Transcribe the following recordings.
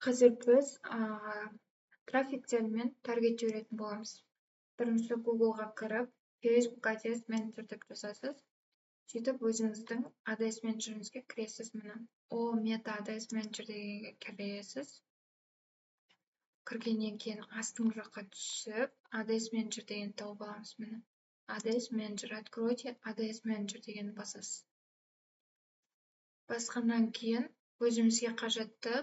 Қазір біз трафиктермен таргет жіберетін боламыз. Бірінші Google'ға кіріп, Facebook Ads Manager деп жазасыз. Сөйтіп өзіңіздің Ads Manager'іңізге кіресіз. Міне, о Meta Ads Manager дегенге кіресіз. Кіргеннен кейін астыңғы жаққа түсіп, Ads Manager дегенді тауып аламыз. Міне, Ads Manager, откройте Ads Manager дегенді басасыз. Басқаннан кейін өзімізге қажетті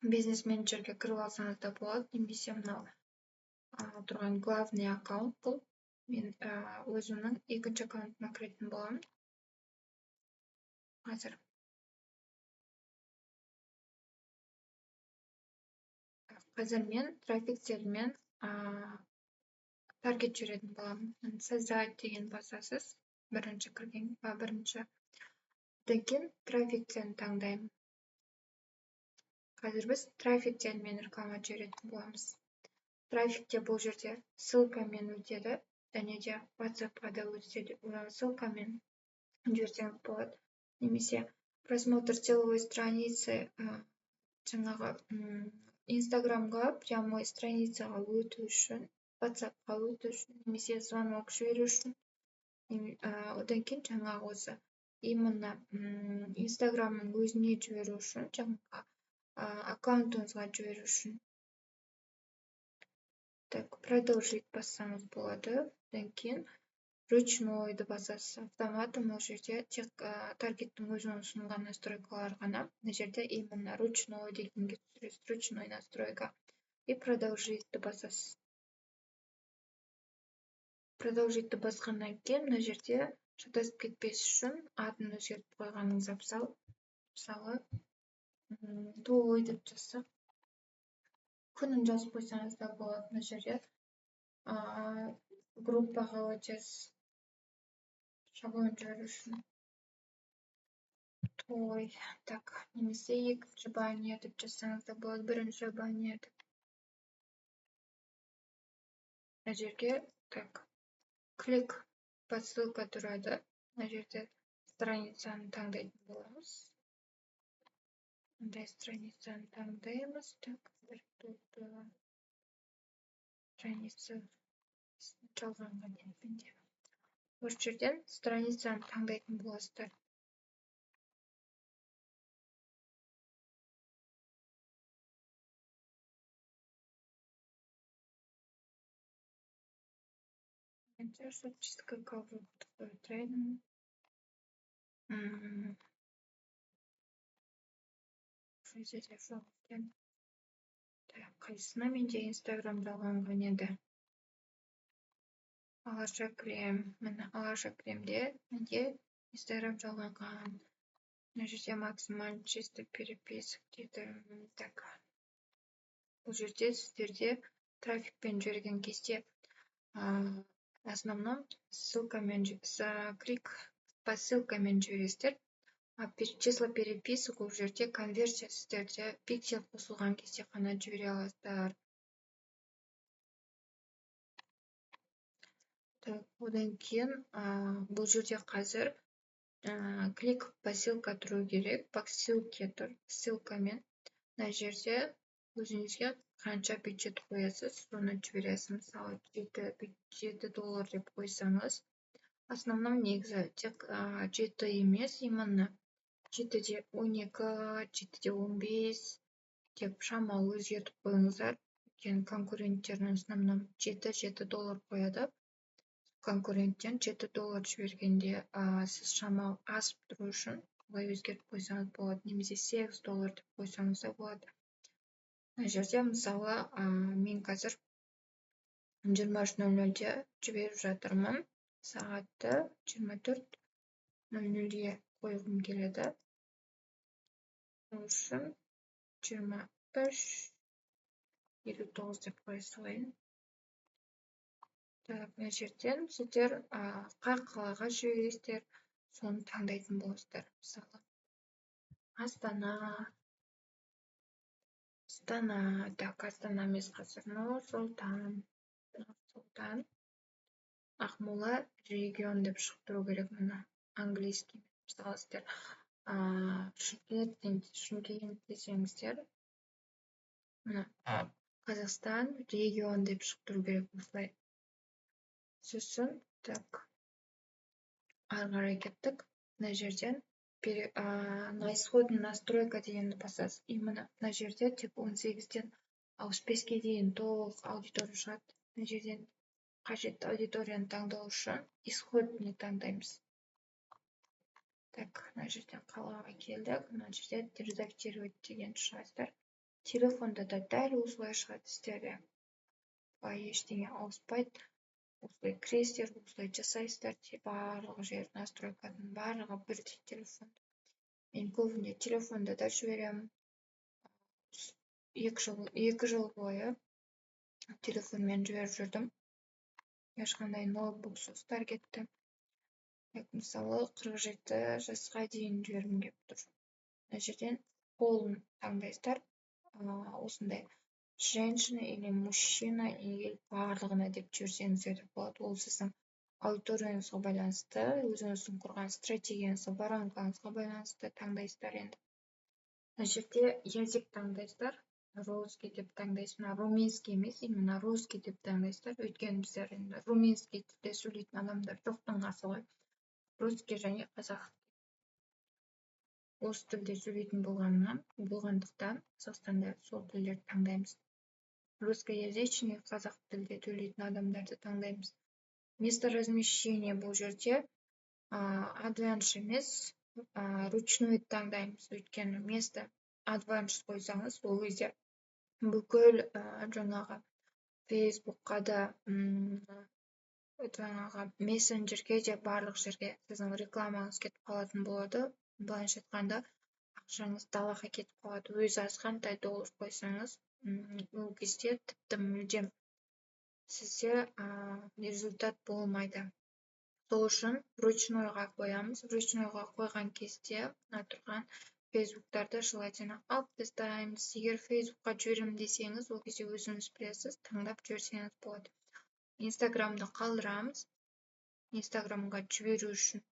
бизнес менеджерге кіріп алсаңыз да болады, немесе мынау тұрған главный аккаунт бұл. Мен өзімнің екінші аккаунтыма кіретін боламын. Қазір. Қазір мен трафиктермен таргет жіберетін боламын. Создать деген басасыз. Бірінші кірген, бірінші. Одан кейін трафиктерін таңдаймын. Қазір біз трафиктермен реклама жіберетін боламыз. Трафикте бұл жерде ссылкамен өтеді, және де WhatsAppқа да өтеді, ссылкамен жіберсеңіз болады. Немесе просмотр целевой страницы, жаңағы Инстаграмға прямой страницаға өту үшін, WhatsAppқа өту үшін, немесе звонок жіберу үшін, одан кейін жаңағы осы именно Инстаграмның өзіне жіберу үшін, жаңағы аккаунтыңызға жіберу үшін. Так, продолжить бассаңыз болады. Одан кейін ручнойды басасыз. Автоматом ол жерде тек таргеттің өзінің ұсынған настройкалары ғана. Мына жерде именно ручной дегенге түсіресіз, ручной настройка. И продолжитьті басасыз. Продолжитьті басқаннан кейін мына жерде шатасып кетпес үшін атын өзгертіп қойғаныңыз абзал. Мысалы, той деп жазсақ, күнін жазып қойсаңыз да болады. Мына жерде группаға өтесіз, шаблон жіберу үшін. Той, так, немесе екінші баннер деп жазсаңыз да болады, бірінші баннер деп. Мына жерге, так, клик по ссылка тұрады. Мына жерде страницаны таңдайтын боламыз. Мындай страницаны таңдаймыз. Так, бір страница жалғанған менде. Осы жерден страницаны таңдайтын боласыздар. Чистка ковров. Жоқ екен. Так, қайсысына менде Инстаграм жалғанған еді? Алаша крем. Міне, Алаша кремде менде Инстаграм жалғанған. Мына жерде максимально чисто переписок дейді. Так. Бұл жерде сіздерде трафикпен жіберген кезде в основном ссылкамен, клик по ссылкамен жібересіздер. Число переписок ол жерде конверсия сіздерде пиксель қосылған кезде ғана жібере аласыздар. Так, одан кейін бұл жерде қазір клик по ссылка тұру керек, по ссылке тұр, ссылкамен. Мына жерде өзіңізге қанша бюджет қоясыз, соны жібересіз. Мысалы, $7 деп қойсаңыз, основном негізі тек 7 емес, именно 7,12, 7,15 деп шамалы өзгертіп қойыңыздар. Өйткені конкуренттердің основном $7 қояды. Конкуренттен $7 жібергенде сіз шамалы асып тұру үшін олай өзгертіп қойсаңыз болады, немесе $8 деп қойсаңыз да болады. Мына жерде мысалы, мен қазір 23:00-де жіберіп жатырмын. Сағатты 24:00-ге қойғым келеді. Сол үшін 23:59 деп қоя салайын. Так, мына жерден сіздер қай қалаға жібересіздер, соны таңдайтын боласыздар. Мысалы, Астана, Астана, так, Астана емес қазір, Нұр-Сұлтан, Нұр-Сұлтан, Ақмола регион деп шығып тұру керек мына английский. Мысалы, сіздер Шымкент десеңіздер, Мына Қазақстан регион деп шығып тұру керек осылай. Сосын, так, ары қарай кеттік. Мына жерден на исходный настройка дегенді басасыз. И мына жерде тек 18-ден 65-ке дейін толық аудитория шығады. Мына жерден қажетті аудиторияны таңдау үшін исходный таңдаймыз. Так, мына жерден қалаға келдік. Мына жерде редактировать дегенді шығасыздар. Телефонда да дәл осылай шығады сіздерде, былай ештеңе ауыспайды. Осылай кіресіздер, осылай жасайсыздар. Барлық жер, настройканың барлығы бірдей. Телефон, мен көбіне телефонда да жіберемін. 2 жыл бойы телефонмен жіберіп жүрдім, ешқандай ноутбуксыз таргетті. Так, мысалы, 47 жасқа дейін жібергім келіп тұр. Мына жерден полын таңдайсыздар, осындай женщина или мужчина или барлығына деп жіберсеңіздер де болады. Ол сіздің аудиторияңызға байланысты, өзіңіздің құрған стратегияңызға, воронкаңызға байланысты таңдайсыздар. Енді мына жерде язык таңдайсыздар, русский деп таңдайсыз. Мына румынский емес, именно русский деп таңдайсыздар, өйткені біздер енді румынский тілде сөйлейтін адамдар жоқтың қасы ғой. Русский және қазақ, осы тілде сөйлейтін болғандықтан, Қазақстанда сол тілдерді таңдаймыз. Русскоязычный, қазақ тілде сөйлейтін адамдарды таңдаймыз. Место размещения, бұл жерде advanced емес, ручной таңдаймыз, өйткені место advanced қойсаңыз, ол кезде бүкіл жаңағы Фейсбукқа да, жаңағы мессенджерге де, барлық жерге сіздің рекламаңыз кетіп қалатын болады. Былайынша айтқанда, ақшаңыз далаға кетіп қалады. Өзі азғантай доллар қойсаңыз, ол кезде тіпті мүлдем сізде результат болмайды. Сол үшін ручнойға қоямыз. Ручнойға қойған кезде мына тұрған Фейсбуктарды желательно алып тастаймыз. Егер Фейсбукқа жіберемін десеңіз, ол кезде өзіңіз білесіз, таңдап жіберсеңіз болады. Инстаграмды қалдырамыз. Инстаграмға жіберу үшін,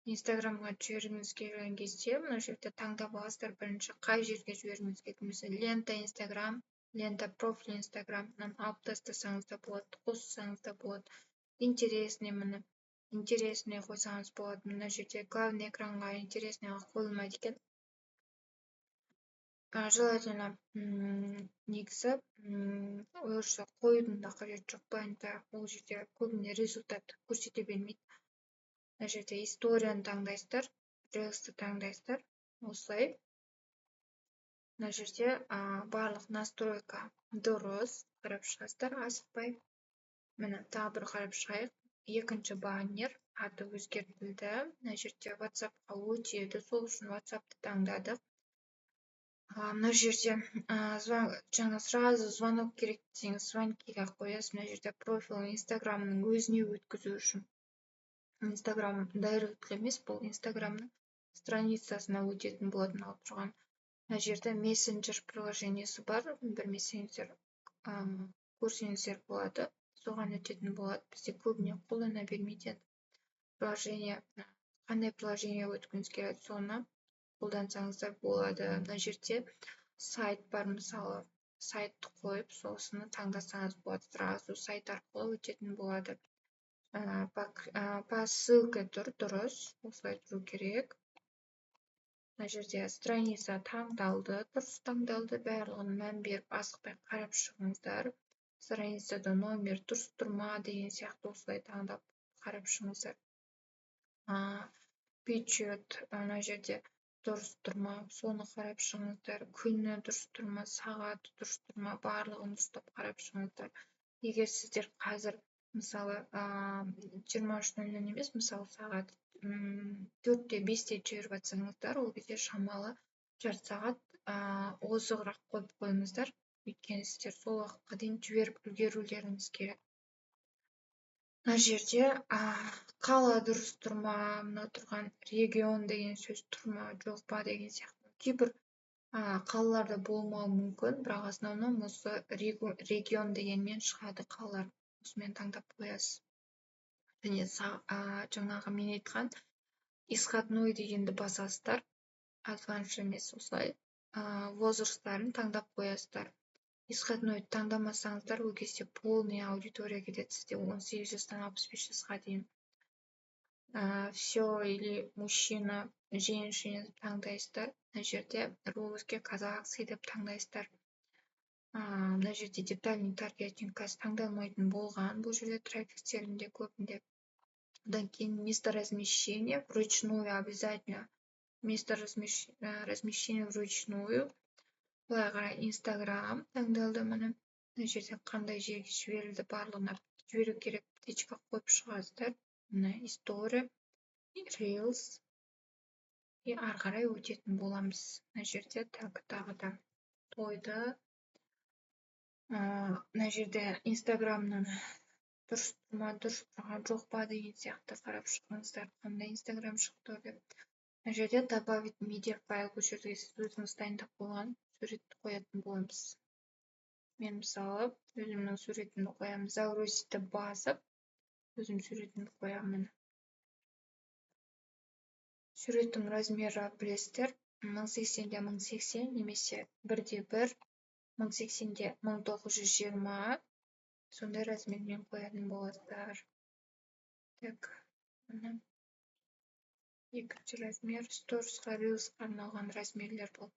Инстаграмға жібергіңіз келген кезде мына жерде таңдап аласыздар бірінші, қай жерге жібергіңіз келеді. Мысалы, лента Инстаграм, лента профиль Инстаграм. Мынаны алып тастасаңыз да болады, қоссаңыз да болады. Интересный, міне, интересный қойсаңыз болады. Мына жерде главный экранға, интересныйға қойылмайды екен. Желательно, негізі, орысша қоюдың да қажеті жоқ былайынша, ол жерде көбіне результат көрсете бермейді. Мына жерде историяны таңдайсыздар, рилсті таңдайсыздар осылай. Мына жерде барлық настройка дұрыс, қарап шығасыздар асықпай. Міне, тағы бір қарап шығайық. Екінші баннер аты өзгертілді. Мына жерде Ватсапқа өтеді, сол үшін Ватсапты таңдадық. Мына жерде жаңа сразу звонок керек десеңіз, звонкиға қоясыз. Мына жерде профиль Инстаграмның өзіне өткізу үшін, Инстаграм директқа емес, бұл Инстаграмның страницасына өтетін болады мынау тұрған. Мына жерде мессенджер приложениесі бар, білмесеңіздер, көрсеңіздер болады, соған өтетін болады. Бізде көбіне қолдана бермейді енді приложение. Қандай приложение өткіңіз келеді, соны қолдансаңыздар болады. Мына жерде сайт бар, мысалы, сайтты қойып, сосын таңдасаңыз болады, сразу сайт арқылы өтетін болады. По ссылке тұр, дұрыс, осылай тұру керек. Мына жерде страница таңдалды, дұрыс таңдалды. Барлығын мән беріп, асықпай қарап шығыңыздар. Страницада номер дұрыс тұр ма деген сияқты, осылай таңдап қарап шығыңыздар. Бюджет ана жерде дұрыс тұр ма, соны қарап шығыңыздар. Күні дұрыс тұр ма, сағаты дұрыс тұр ма, барлығын дұрыстап қарап шығыңыздар. Егер сіздер қазір, мысалы, 23:00 емес, мысалы, сағат 4-те, 5-те жіберіп жатсаңыздар, ол кезде шамалы жарты сағат озығырақ қойып қойыңыздар, өйткені сіздер сол уақытқа дейін жіберіп үлгерулеріңіз керек. Мына жерде қала дұрыс тұр ма, мына тұрған регион деген сөз тұр ма, жоқ па деген сияқты. Кейбір қалаларда болмауы мүмкін, бірақ основном осы регион дегенмен шығады қалалар. Осымен таңдап қоясыз. Және жаңағы мен айтқан исходной дегенді басасыздар, advanced емес, осылай возрасттарын таңдап қоясыздар. Исходной таңдамасаңыздар, ол кезде полный аудитория кетеді сізде, 18 жастан 65 жасқа дейін. Все или мужчина, женщина деп таңдайсыздар. Мына жерде русский, казахский деп таңдайсыздар. Мына жерде детальный таргетинг қазір таңдалмайтын болған, бұл жерде трафиктерінде көбінде. Одан кейін место размещения вручную, обязательно место размещения вручную. Былай қарай Инстаграм таңдалды, міне, мына жерде қандай жерге жіберілді, барлығына жіберу керек, птичка қойып шығасыздар. Міне, история, рилс, и ары қарай өтетін боламыз. Мына жерде, так, тағы да тойды, мына жерде Инстаграмның дұрыс ма, дұрыс тұрған жоқ па деген сияқты қарап шығыңыздар, қандай Инстаграм шығып тұр деп. Мына жерде добавить медиа файл, бұл жерге сіз өзіңіз дайындап қойған суретті қоятын боламыз. Мен, мысалы, өзімнің суретімді қоямын, загрузить басып, өзім суретімді қоямын. Суреттің размері білесіздер, 1080-де 1080 немесе 1:1, 1080-де 1920, сондай размермен қоятын боласыздар. Так, міне, екінші размер, сторисқа, рилсқа арналған размерлер бұл.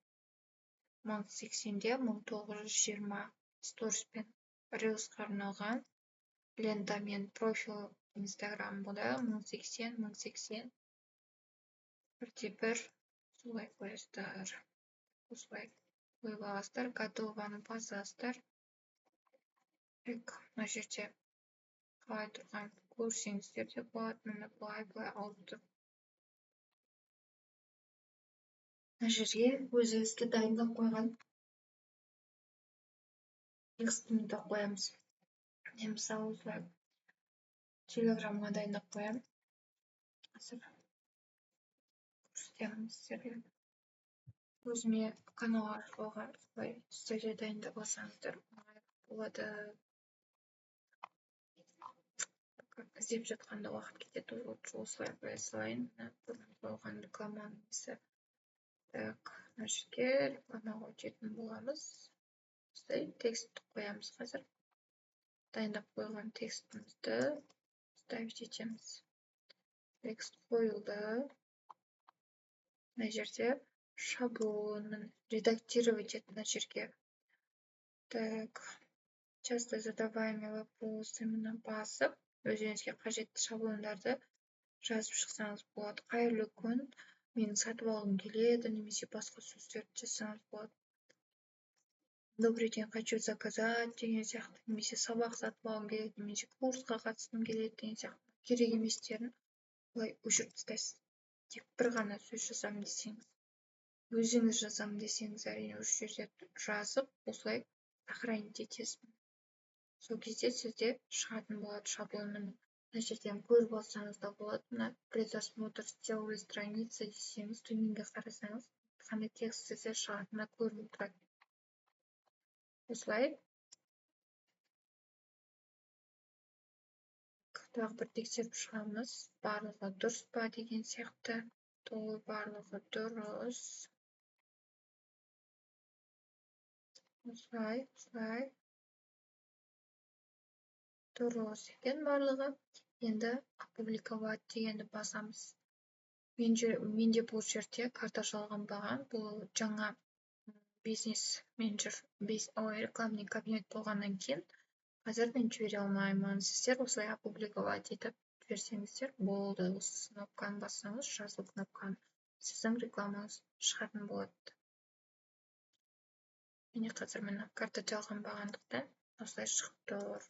1080-де 1920 сторис пен рилсқа арналған, лента мен профиль Инстаграм, бұда 1080, 1080, 1:1, солай қоясыздар. Осылай қойып аласыздар, готованы басасыздар. Так, мына жерде қалай тұрғанын көрсеңіздер де болады, міне, былай былай ауыстырып. Мына жерге өзіңізге дайындап қойған текстімді қоямыз. Мен, мысалы, осылай Телеграмға дайындап қоямын. Қазір көрсетемін сіздерге. Өзіме канал ашып алған, солай сіздер де дайындап алсаңыздар, оңайырақ болады. Іздеп жатқанда уақыт кетеді, лучше осылай қоя салайын. Мына бұрын қойған рекламаның несі. Так, мына жерге рекламаға өтетін боламыз. Осылай текст қоямыз қазір. Дайындап қойған текстімізді вставить етеміз. Текст қойылды. Мына жерде шаблон, редактировать ет мына жерге. Так, часто задаваемые вопросы, міне, басып, өзіңізге қажетті шаблондарды жазып шықсаңыз болады. Қайырлы күн, мен сатып алғым келеді немесе басқа сөздерді жазсаңыз болады. Добрый день, хочу заказать деген сияқты, немесе сабақ сатып алғым келеді, немесе курсқа қатысқым келеді деген сияқты. Керек еместерін былай өшіріп тастайсыз. Тек бір ғана сөз жазамын десеңіз, өзіңіз жазамын десеңіз, әрине, осы жерде жазып, осылай сохранить етесіз. Сол кезде сізде шығатын болады шаблон. Мына жерден көріп алсаңыз да болады. Мына предпросмотр целой страницы десеңіз, төменге қарасаңыз, қандай текст сізде шығатыны көрініп тұрады. Осылай тағы бір тексеріп шығамыз, барлығы дұрыс па деген сияқты. Толы барлығы дұрыс. Осылай, осылай. Дұрыс екен барлығы. Енді опубликовать дегенді басамыз. Менде бұл жерде карта жалғанбаған. Бұл жаңа бизнес менеджер, ой, рекламный кабинет болғаннан кейін қазір мен жібере алмаймын. Сіздер осылай опубликовать етіп жіберсеңіздер болды. Осы кнопканы бассаңыз, жасыл кнопканы, сіздің рекламаңыз шығатын болады. Міне, қазір, міне, карта жалғанбағандықтан осылай шығып тұр.